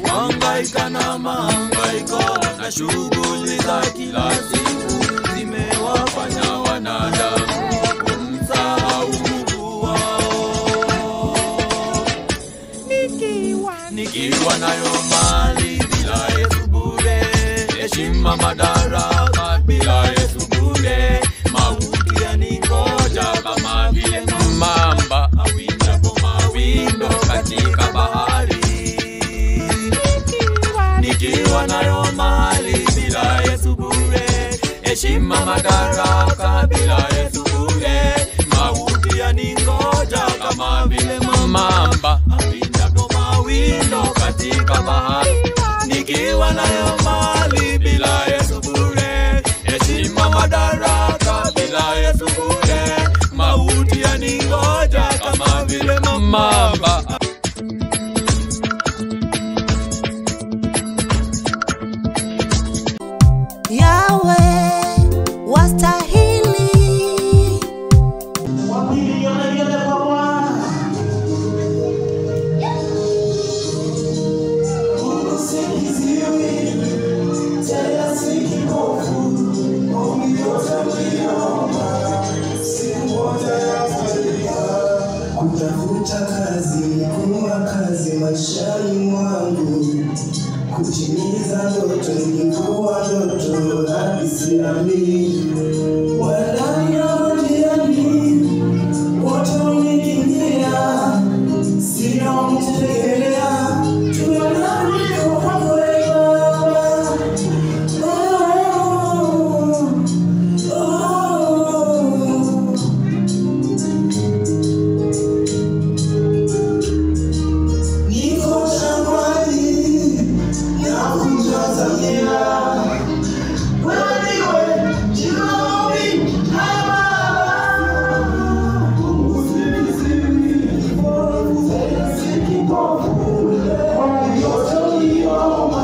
Kuhangaika na mahangaiko na shughuli za kila siku zimewafanya wanadamu kumsahau Mungu wao. Nikiwa nayo mali bila Yesu bure, heshima madaraka bila Yesu bure, mauti yaningoja kama vile mamba awindapo mawindo katika bahari. Nikiwa nayo mali bila Yesu bure, heshima madaraka bila Yesu bure, mauti yaningoja kama vile mamba awindapo mawindo katika bahari. Nikiwa nayo mali bila Yesu bure, heshima madaraka bila Yesu bure, mauti yaningoja kama vile mamba. Yawe wastahili. Wapili kwa Bwana. Mungu si kiziwi, tena si kipofu, maombi yote mliyoomba, siku moja yatajibiwa. Kutafuta kazi kuwa kazi maishani mwangu, kutimiza ndoto ilikuwa ndoto hadi siamini. Wandani na majirani wote wamenikimbia, sina wa kumtegemea, tuonane kwako wewe Baba. Oh, oh. Niko jangwani na kutazamia, wewe ndiwe jibu la maombi haya Baba. Mungu si kiziwi, tena si kipofu, maombi yote uliyoomba,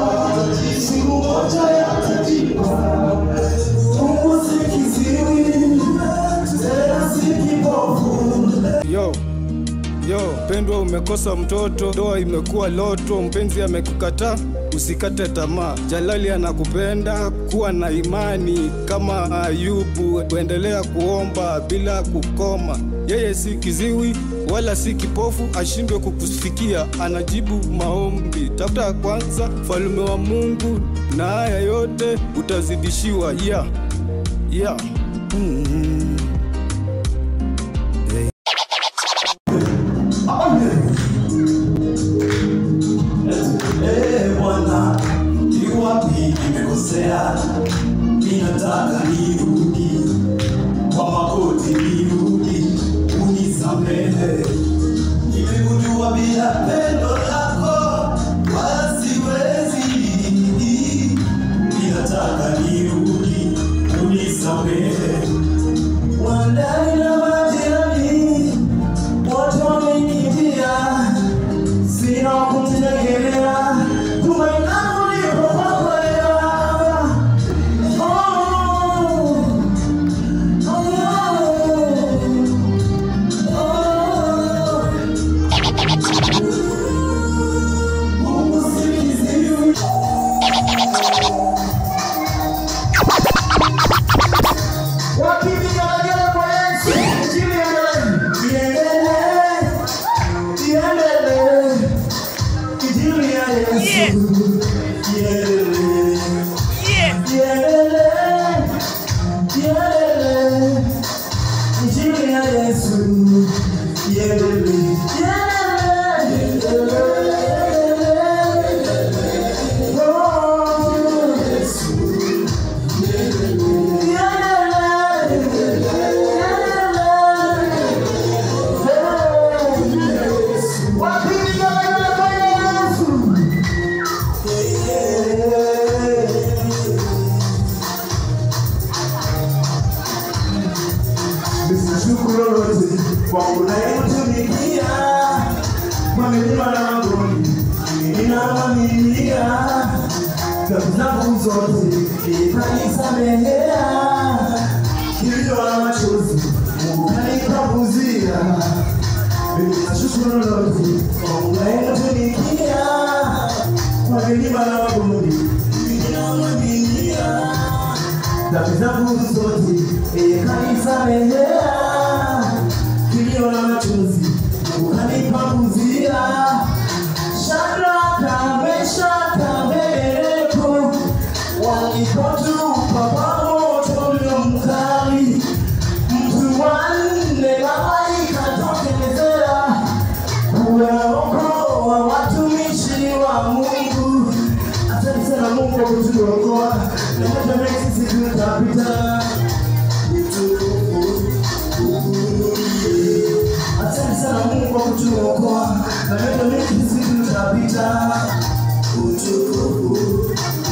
siku moja yatajibiwa. Mungu si kiziwi, tena si kipofu. Yo, yo, pendwa, umekosa mtoto, ndoa imekuwa loto, mpenzi amekukataa, usikate tamaa. Jalali anakupenda, kuwa na imani kama Ayubu, endelea kuomba bila kukoma. Yeye si kiziwi wala si kipofu, ashindwe kukufikia, anajibu maombi. Tafuta kwanza falme wa Mungu na haya yote utazidishiwa. Yeah, yeah. Eh, Bwana, ni wapi nimekosea? Ninataka nirudi kwa magoti, nirudi unisamehe. Nimekujua bila pendo lako, wala siwezi. Ninataka nirudi unisamehe. Wandani na majirani wote wamenikimbia, sina wa kumtegemea, tumaini langu lipo kwako wewe Baba. Oh, oh, oh. Mungu si kiziwi. Wakivigelegele kwa Yesu, injili iendelee. Iendelee, iendelee. Injili ya Yesu. Iendelee. Iendelee, iendelee. Injili ya Yesu. Iendelee. Iendelee, iendelee. Oh, Yesu. Kwangu nayemtumikia kwa milima na mabonde, ninamwaminia dhambi zangu zote kanisamehea, kilio na machozi Mungu kanipanguzia. Mimi nashukuru lolote kwa unayemtumikia. Milima na mabonde ninamwaminia, dhambi zangu zote yeye kanisamehea, kilio na machozi ukanipanguzia. Shadraka, Meshaka, Abednego walipotupa kwa moto ulio mkali, mtu wa nne malaika tokelezea kuwaokoa watumishi wa Mungu. Asante sana Mungu kwa kutuokoa, na hata mengi sisi tutapita. Asante sana Mungu kwa kutuokoa, na hata mengi sisi tutapita. Utukufu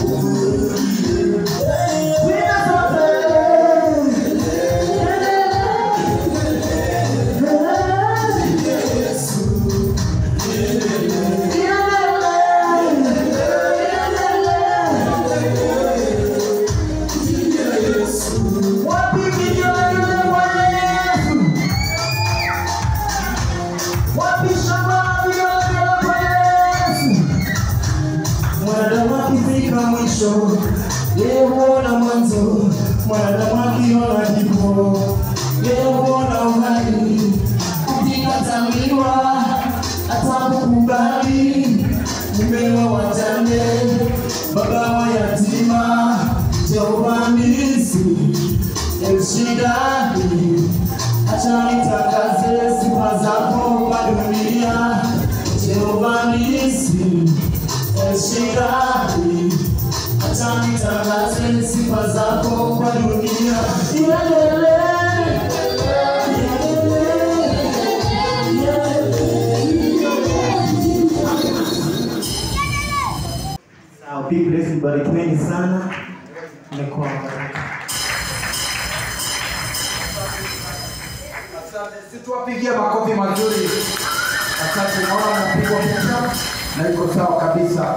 ukurudie. Yeye huona mwanzo, mwanadamu akiona kifo. Yeye huona uhai, ukikataliwa atakukubali. Mume wa wajane, baba wa yatima, Jehova Nisi, El Shaddai. Acha nitangaze sifa zako kwa dunia, Jehova Nisi, El Shaddai. Acha nitangaze sifa zako kwa dunia. Iendelee, iendelee. Sawa, big blessing, barikiweni sana. Nimekuwa baraka. Asante, situwapigie makofi mazuri. Asante, naona mnapigwa picha na iko sawa kabisa.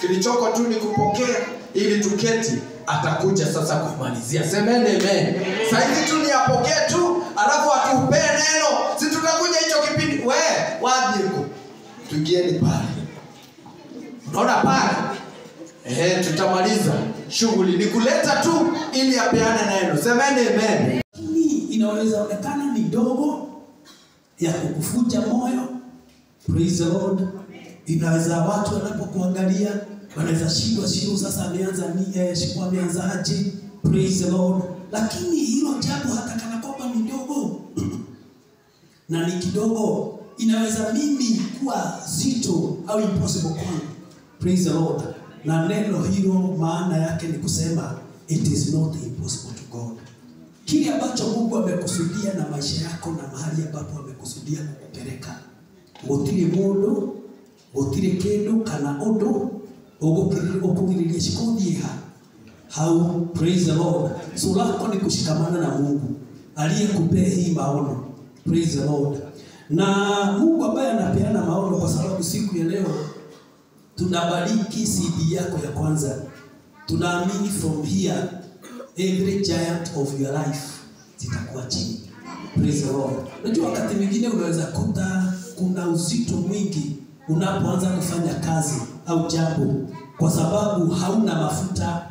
Kilichoko tu ni kupokea ili tuketi, atakuja sasa kumalizia. Semeni amen. Saizi tu ni apokee tu, alafu atupee neno. Si tutakuja hicho kipindi. We, wapi huko? Tuingieni pale. Unaona pale? Tutamaliza shughuli ni kuleta tu ili apeane neno. Semeni amen. Lakini inaweza onekana ni dogo ya kukufuja moyo. Praise the Lord. Inaweza watu wanapokuangalia wanaweza shindwa shiru sasa ameanza ni shiku ameanza aje. Praise the Lord. Lakini hilo jambo hata kana kwamba ni dogo na ni kidogo, inaweza mimi kuwa zito au impossible kwangu. Praise the Lord. Na neno hilo maana yake ni kusema it is not impossible to God. Kile ambacho Mungu amekusudia na maisha yako na mahali ambapo amekusudia kukupeleka, gutire mundu, gutire kindu kana undu ugukugiriria cikuthie hau. Praise the Lord. So lako ni kushikamana na Mungu aliyekupea hii maono. Praise the Lord. Na Mungu ambaye anapeana maono, kwa sababu siku ya leo tunabariki CD yako ya kwanza. Tunaamini from here every giant of your life zitakuwa chini. Praise the Lord. Unajua wakati mwingine unaweza kuta kuna uzito mwingi unapoanza kufanya kazi au jambo, kwa sababu hauna mafuta,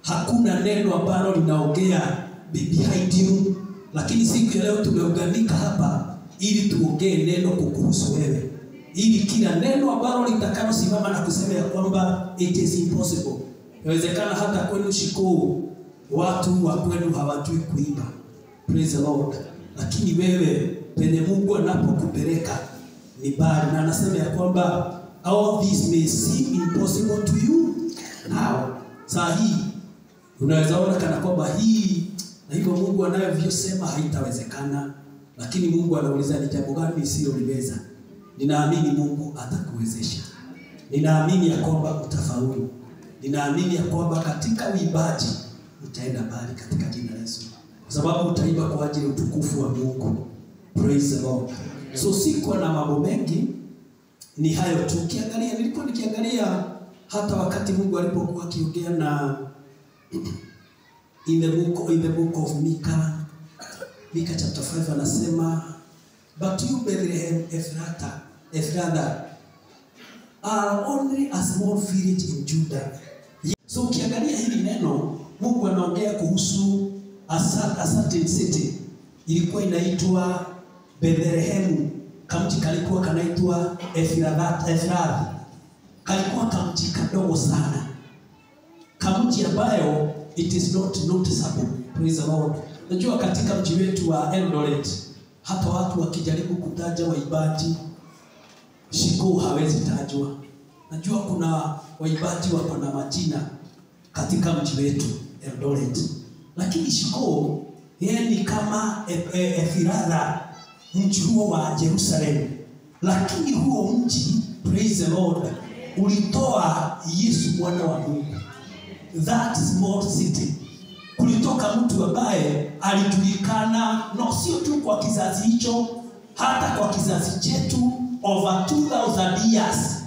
hakuna neno ambalo linaongea behind you. Lakini siku ya leo tumeunganika hapa ili tuongee neno kukuhusu wewe, ili kila neno ambalo litakalosimama na kusema ya kwamba it is impossible. Inawezekana hata kwenu Shikuu watu wa kwenu hawajui kuimba. Praise the Lord. Lakini wewe penye Mungu anapokupeleka ni bali, na anasema ya kwamba all this may seem impossible to you now. Saa hii unaweza ona kana kwamba hii na hivyo Mungu anavyosema haitawezekana, lakini Mungu anauliza ni jambo gani nisiloliweza. Ninaamini Mungu atakuwezesha. Ninaamini ya kwamba utafaulu. Ninaamini ya kwamba katika uimbaji utaenda mbali katika jina la Yesu, kwa sababu utaimba kwa ajili ya utukufu wa Mungu. Praise the Lord. So sikuwa na mambo mengi, ni hayo tu. Ukiangalia, nilikuwa nikiangalia hata wakati Mungu alipokuwa akiongea na in the book of Micah, Micah chapter 5, anasema but you Bethlehem Ephrathah are only a small village in Judah. So ukiangalia hili neno, Mungu anaongea kuhusu a certain city ilikuwa inaitwa Bethlehem. Kamji kalikuwa kanaitwa Ephrath. Kalikuwa kamji kadogo sana, kamji ambayo it is not noticeable. Praise the Lord. Najua katika mji wetu wa Eldoret hata watu wakijaribu kutaja waimbaji, Shikuu hawezi tajwa. Najua kuna waimbaji wako na majina katika mji wetu Eldoret, lakini Shikuu yeye ni kama Ephrathah, mji huo wa Jerusalem. Lakini huo mji, praise the Lord, ulitoa Yesu mwana wa Mungu. That small city kulitoka mtu ambaye alijulikana, no sio tu kwa kizazi hicho, hata kwa kizazi chetu. Over 2000 years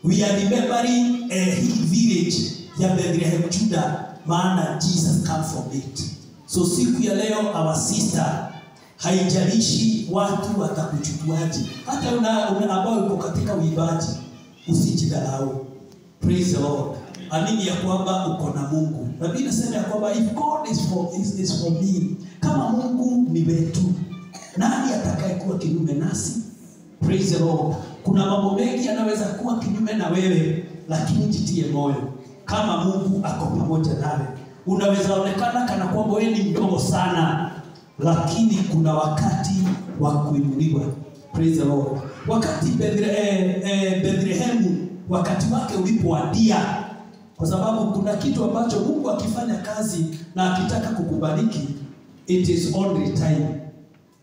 we are remembering a village ya Bethlehem Judah, maana Jesus come from it. So siku ya leo our sister, haijalishi watu watakuchukuaje, hata una ambao uko katika uimbaji, usijidharau. Praise the Lord. Amini ya kwamba uko na Mungu. Biblia inasema ya kwamba if God is for me, kama Mungu ni wetu, nani atakayekuwa kinyume nasi? Praise the Lord. Kuna mambo mengi yanaweza kuwa kinyume na wewe, lakini jitie moyo kama Mungu ako pamoja nawe. Unaweza onekana kana kwamba wewe ni mdogo sana, lakini kuna wakati wa kuinuliwa. Praise the Lord. Wakati Bethlehem wakati wake ulipowadia, kwa sababu kuna kitu ambacho Mungu akifanya kazi na akitaka kukubariki, it is only time.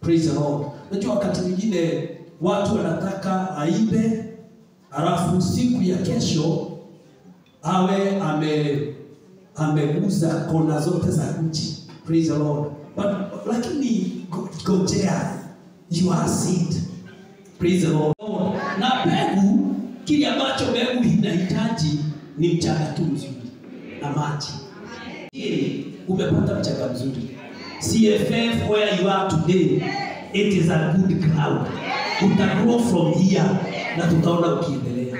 Praise the Lord. Unajua wakati mwingine watu wanataka aibe, alafu siku ya kesho awe ameguza kona zote za nchi. Praise the Lord. But lakini gojea, you are seed. Praise the Lord. Na mbegu, kile ambacho mbegu inahitaji ni mchanga tu mzuri na maji. Ili umepata mchanga mzuri. CFF where you are today, it is a good ground. Utagrow from here na tutaona ukiendelea.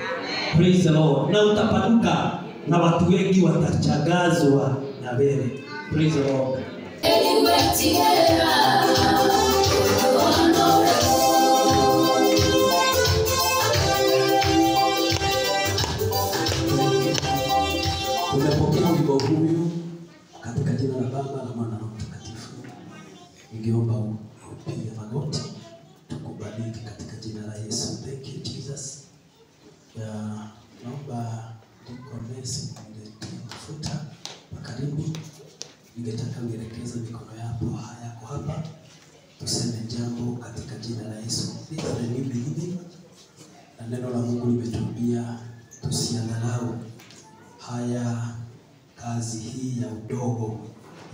Praise the Lord. Na utapanuka na watu wengi watachagazwa na wewe. Praise the Lord. Tumepokea wimbo huyu katika jina la Baba na Mwana na Roho Mtakatifu. Ningeomba upige magoti tukubariki katika jina la Yesu. Thank you Jesus. Naomba tukomesi niletee mafuta kwa karibu. Ningetaka uelekeze mikono yako haya kwa Na neno la Mungu limetuambia tusiadharau haya kazi hii ya udogo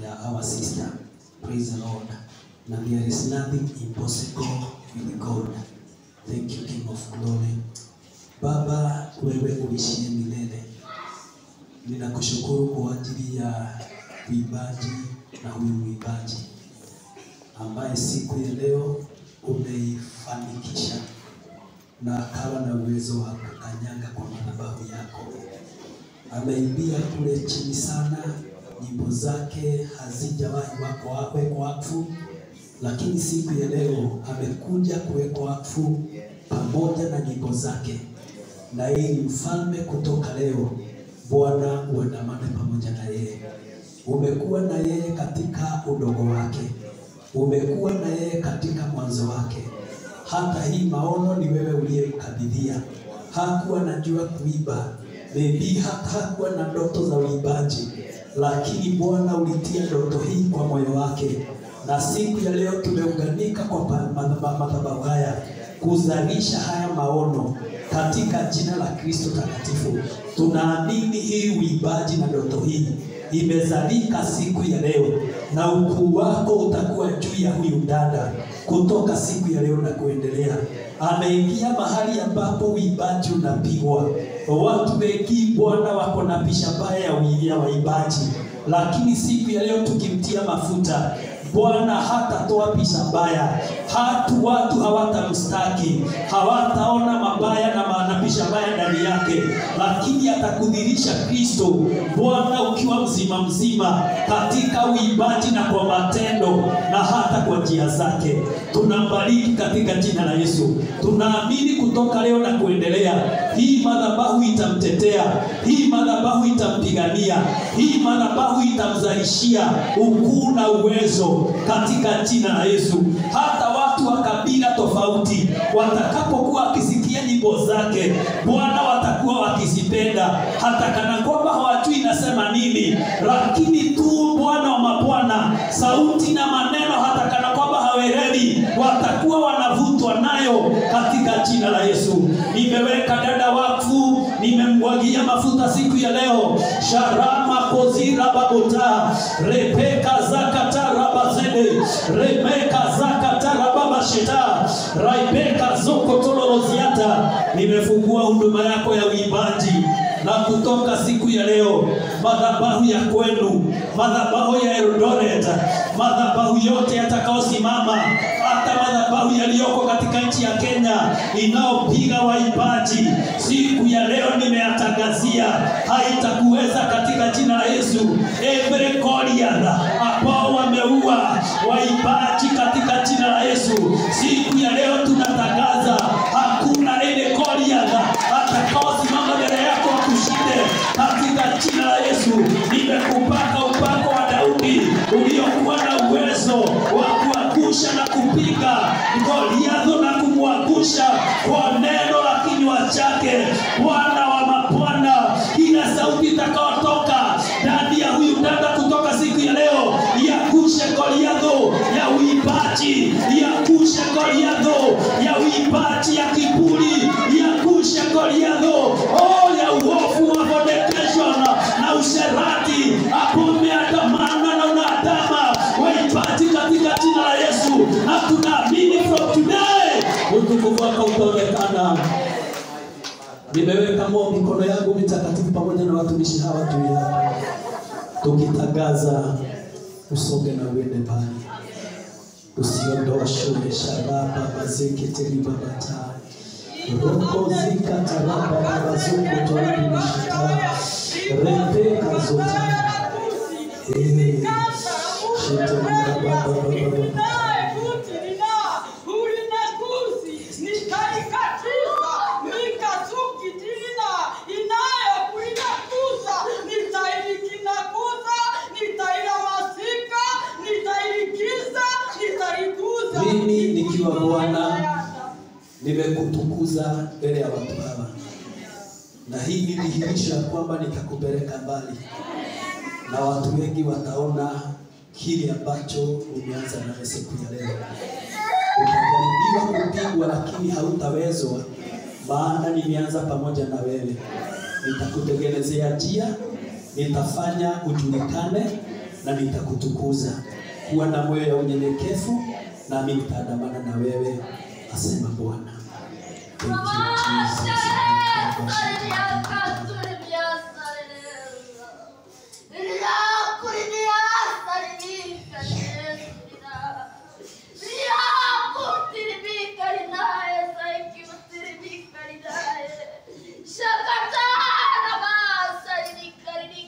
ya our sister. Praise the Lord. Na there is nothing impossible with God. Thank you, King of Glory. Baba, wewe uishie milele, ninakushukuru kwa ajili ya uimbaji na huyu mwimbaji ambaye siku ya leo umeifanikisha na akawa na uwezo wa kukanyaga kwa madhabahu yako. Ameimbia kule chini sana, nyimbo zake hazijawahi kuwekwa wakfu, lakini siku ya leo amekuja kuwekwa wakfu pamoja na nyimbo zake. Na yeye ni mfalme kutoka leo. Bwana uandamane pamoja na yeye. Umekuwa na yeye katika udogo wake, umekuwa na yeye katika mwanzo wake. Hata hii maono ni wewe uliyemkabidhia. Hakuwa anajua kuiba, maybe hata hakuwa na ndoto za uimbaji, lakini Bwana ulitia ndoto hii kwa moyo wake. Na siku ya leo tumeunganika kwa madhabahu haya kuzalisha haya maono katika jina la Kristo takatifu. Tunaamini hii uimbaji na ndoto hii imezalika siku ya leo, na ukuu wako utakuwa juu ya huyu dada kutoka siku ya leo na kuendelea. Ameingia mahali ambapo uimbaji unapigwa. Watu wengi Bwana wako na pisha mbaya ya waimbaji, lakini siku ya leo tukimtia mafuta Bwana hatatoa picha mbaya. Hatu watu hawatamstaki, hawataona mabaya na maanapisha mbaya ndani yake, lakini atakudhirisha Kristo Bwana ukiwa mzima mzima katika uimbaji na kwa matendo na hata kwa njia zake. Tunambariki katika jina la Yesu. Tunaamini kutoka leo na kuendelea, hii madhabahu itamtetea, hii madhabahu itampigania, hii madhabahu itamzalishia ukuu na uwezo katika jina la Yesu. Hata watu wa kabila tofauti watakapokuwa wakisikia nyimbo zake, Bwana watakuwa wakizipenda, hata kana kwamba hawajui nasema nini, lakini tu Bwana wa mabwana, sauti na maneno, hata kana kwamba hawaelewi, watakuwa wanavutwa nayo katika jina la Yesu. Nimeweka dada wakfu, nimemwagia mafuta siku ya leo. Sharama kozira babota repeka zakata rabazede remeka zakata rababa sheta raibeka zoko toloroziata. Nimefungua huduma yako ya uimbaji, na kutoka siku ya leo madhabahu ya kwenu, madhabahu ya Eldoret, madhabahu yote yatakayosimama, hata madhabahu yaliyoko katika nchi ya Kenya inaopiga waimbaji, siku ya leo nimeyatangazia haitakuweza katika jina la Yesu. Every Goliath ambao wameua waimbaji katika jina la Yesu, siku ya leo tunatangaza hakuna ile Goliath atakaosimama mbele yako akushinde katika jina la Yesu. Nimekupaka upako wa Daudi uliokuwa na uwezo wa kuangusha na kupiga Goliath na kumwangusha kwa neno la kinywa chake. Bwana wa mabwana, kila sauti itakayotoka ndani ya huyu dada kutoka siku ya leo iangushe Goliath ya uimbaji, iangushe Goliath ya uimbaji ya kiburi, iangushe Goliath ya uovu wa fornication na usherati, apomeandamana na unaandama waimbaji katika jina la Yesu. Na tunaamini from today utukufu wako utaonekana. Nimeweka mikono yangu mitakatifu pamoja na watumishi hawa juu yako, tukitangaza usonge na uende mbali, usiondoshwe. Sharaba mazeketeli babata roko zikataraba babazuko toribishita repeka zota Mimi nikiwa Bwana nimekutukuza mbele ya watu hawa, na hii ni dhihirisho ya kwamba nitakupeleka mbali, na watu wengi wataona kile ambacho umeanza nayo siku ya leo. Utajaribiwa kupigwa, lakini hautawezwa, maana nimeanza pamoja na wewe. Nitakutengenezea njia, nitafanya ujulikane na nitakutukuza. Kuwa na moyo ya unyenyekevu, nami nitaandamana na wewe, asema Bwana. Thank you, Jesus.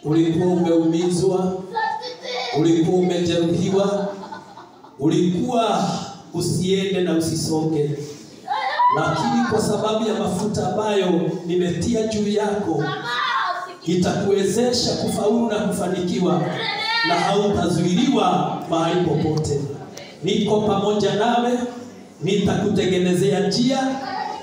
Ulikuwa umeumizwa, ulikuwa umejeruhiwa, ulikuwa usiende na usisonge, lakini kwa sababu ya mafuta ambayo nimetia juu yako itakuwezesha kufaulu na kufanikiwa, na hautazuiliwa mahali popote. Niko pamoja nawe, nitakutengenezea njia,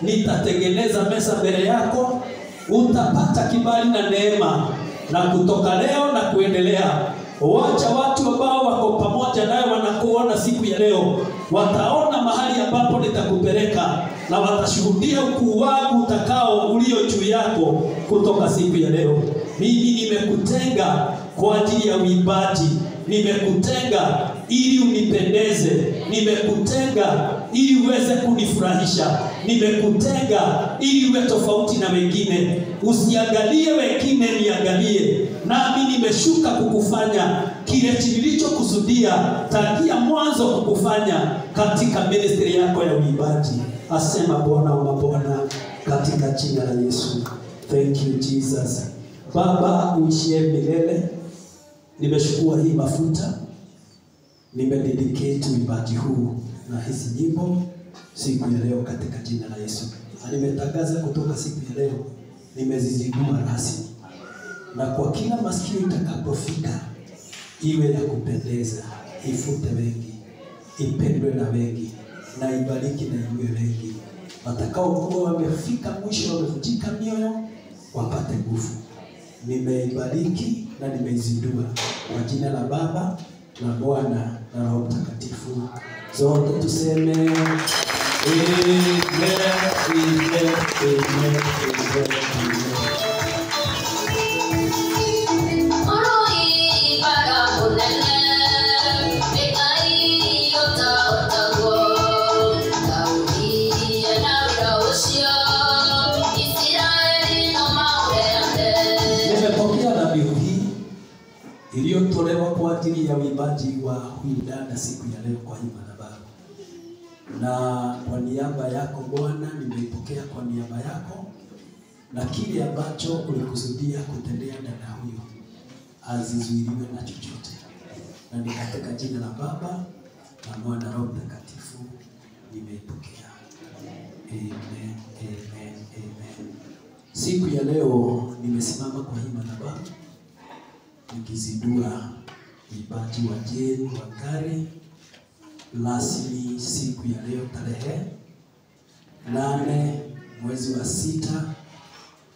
nitatengeneza meza mbele yako, utapata kibali na neema. Na kutoka leo na kuendelea, wacha watu ambao wako pamoja nawe wanakuona siku ya leo, wataona mahali ambapo nitakupeleka, na watashuhudia ukuu wangu utakao ulio juu yako kutoka siku ya leo. Mimi nimekutenga kwa ajili ya uimbaji, nimekutenga ili unipendeze, nimekutenga ili uweze kunifurahisha, nimekutenga ili uwe tofauti na wengine. Usiangalie wengine, niangalie. Nami nimeshuka kukufanya kile nilichokusudia tangia mwanzo kukufanya katika ministry yako ya uimbaji, asema Bwana wa mabwana, katika jina la Yesu. Thank you Jesus. Baba uishie milele, nimeshukua hii mafuta, nimededicate uimbaji huu na hizi nyimbo siku ya leo katika jina la Yesu. Na nimetangaza kutoka siku ya leo, nimezizindua rasmi, na kwa kila masikio itakapofika iwe ya kupendeza, ifute wengi, ipendwe na wengi, na ibariki na iwe wengi. Watakaokuwa wamefika mwisho, wamevunjika mioyo, wapate nguvu. Nimeibariki na nimeizindua kwa jina la Baba na Bwana na Roho Mtakatifu. Zote tuseme amen, amen, amen, amen. Nimepokea dhabihu hii iliyotolewa kwa ajili ya uimbaji wa huyu dada siku ya leo kwa hii madhabahu. Na kwa niaba yako Bwana, nimeipokea kwa niaba yako, na kile ambacho ulikusudia kutendea dada huyo azizuiliwe na chochote. Na ni katika jina la Baba na Mwana Roho Mtakatifu nimeipokea. Amen, amen, amen. Siku ya leo nimesimama kwa hii madhabahu nikizindua uimbaji wa Jane Wangari rasmi siku ya leo tarehe 8 mwezi wa 6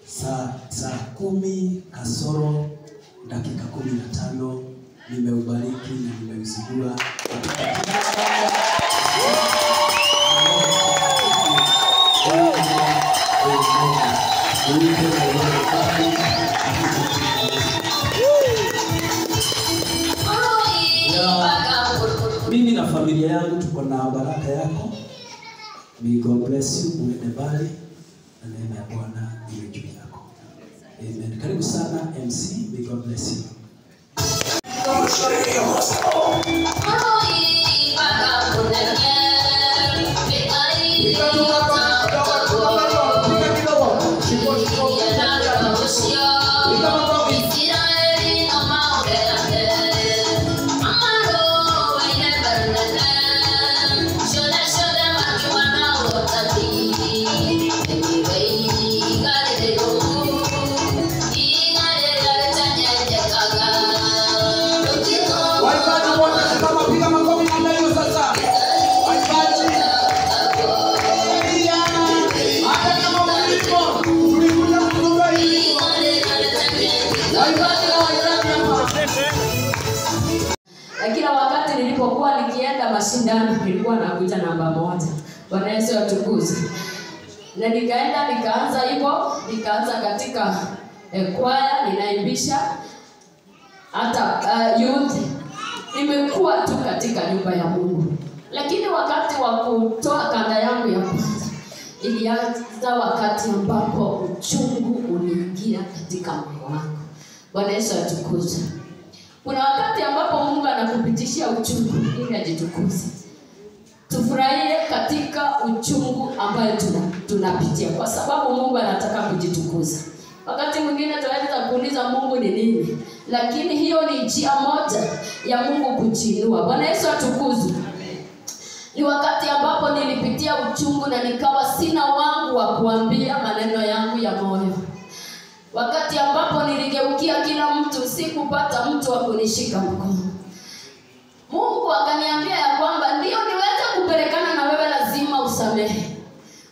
saa 9:45. Nimeubariki na nimeuzindua. Mimi na familia yangu tuko na baraka yako. May God bless you, muende mbali na neema ya Bwana iwe juu yako. Amen. Karibu sana MC, may God bless you. Kila wakati nilipokuwa nikienda mashindano nilikuwa nakuja namba 1. Bwana Yesu atukuzwe. Na nikaenda nikaanza hivyo, nikaanza katika kwaya ninaimbisha hata youth. Nimekuwa tu katika nyumba ya Mungu. Lakini wakati wa kutoa kanda yangu ya kwanza ilianza wakati ambapo uchungu uliingia katika moyo wangu. Bwana Yesu atukuzwe. Kuna wakati ambapo Mungu anakupitishia uchungu ili ajitukuze. Tufurahie katika uchungu ambayo tunapitia, kwa sababu Mungu anataka kujitukuza. Wakati mwingine tunaweza kuuliza Mungu ni nini, lakini hiyo ni njia moja ya Mungu kujiinua. Bwana Yesu atukuzwe. Ni wakati ambapo nilipitia uchungu na nikawa sina wangu wa kuambia maneno yangu ya moyo. Wakati ambapo niligeukia kila mtu, sikupata mtu wa kunishika mkono. Mungu akaniambia ya kwamba ndio niweze kupelekana na wewe lazima usamehe.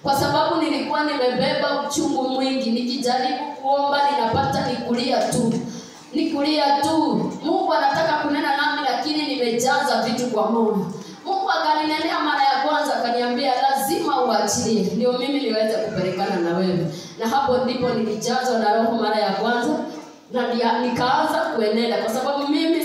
Kwa sababu nilikuwa nimebeba uchungu mwingi, nikijaribu kuomba ninapata nikulia tu. Nikulia tu. Mungu anataka kunena nami lakini nimejaza vitu kwa moyo. Mungu akaninenea mara ya kwanza akaniambia lazima uachilie ndio mimi niweze kupelekana na wewe. Na hapo ndipo nilijazwa na Roho mara ya kwanza na nikaanza kuenenda, kwa sababu mimi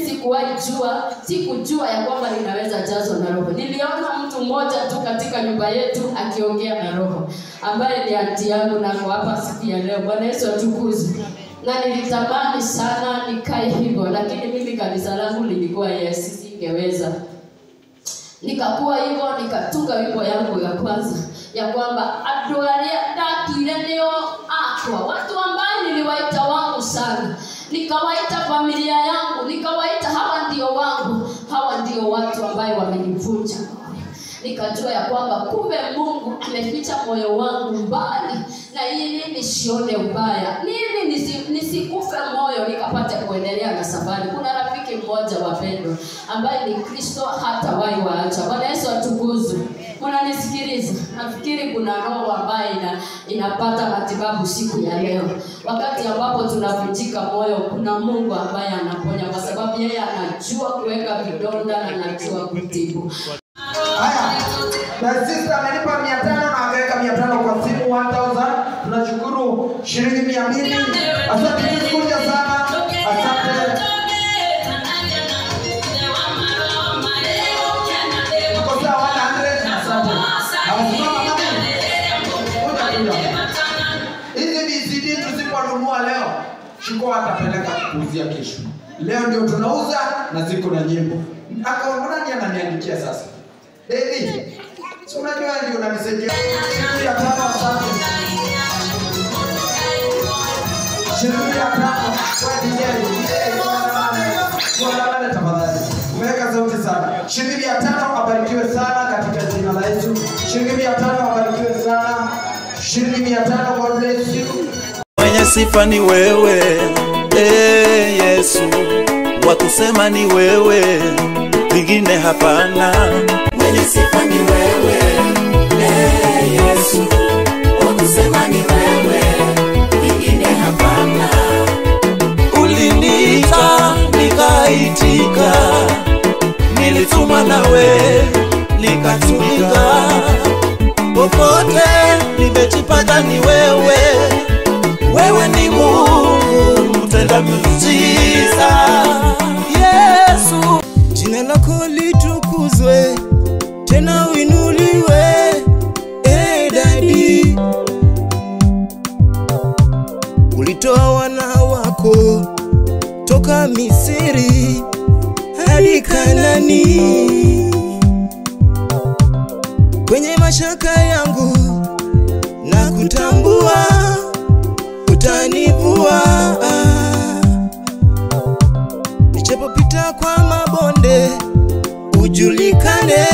sikujua ya kwamba ninaweza jazwa na Roho. Niliona mtu mmoja tu katika nyumba yetu akiongea na Roho, ambaye ni anti yangu na kwa hapa siku ya leo. Bwana Yesu atukuzwe. Na nilitamani sana nikae hivyo, lakini mimi kanisa langu lilikuwa yes, singeweza. Nikakuwa hivyo, nikatunga wimbo yangu ya kwanza ya kwamba aduaria dakire ndio akwa, watu ambao niliwaita wangu sana, nikawaita familia yangu, nikawaita hawa ndio wangu, hawa ndio watu ambao wamenivunja moyo. Nikajua ya kwamba kumbe Mungu ameficha moyo wangu mbali na ili nisione ubaya, nili nisikufe moyo nikapate kuendelea na safari. Kuna rafiki mmoja wapendwa ambaye ni Kristo hatawahi waacha. Bwana Yesu atukuzwe. Mnanisikiliza? Nafikiri kuna roho ambaye inapata matibabu siku ya leo. Wakati ambapo tunavunjika moyo, kuna Mungu ambaye anaponya, kwa sababu yeye anajua kuweka vidonda na anajua kutibu. Haya, na sister amenipa 500 na akaweka 500 kwa simu 1000. Tunashukuru shilingi 200. Asante kuja sana. Asante. Kwa sawa 100. Asante. Hawasimama kama hizi VCD tusiponunua leo, Shiko atapeleka kuuzia kesho. Leo ndio tunauza na ziko na nyimbo. Akaona nani ananiandikia sasa? David, si unajua ndio unanisaidia. Shilingi 5, asante. Shilingi 5 kwa DJ, kwa tafadhali. Umeweka sauti sana. Shilingi 5 abarikiwe sana katika jina la Yesu. Shilingi 5 abarikiwe sana. Shilingi 5, God bless you. Mwenye sifa ni wewe, Yesu. Wakusema ni wewe, vingine hapana. Mwenye sifa ni wewe, Yesu. Wakusema ni wewe, vingine hapana. Uliniita nikaitika, nilituma nawe nikatumika. Popote nimejipata ni wewe, wewe ni Mungu mtenda miujiza. Yesu, jina lako litukuzwe tena uinuliwe, Daddy. Ulitoa wana wako toka Misri hadi Kanani. Kwenye mashaka yangu na kutambua utanivua. Nichapopita kwa mabonde ujulikane.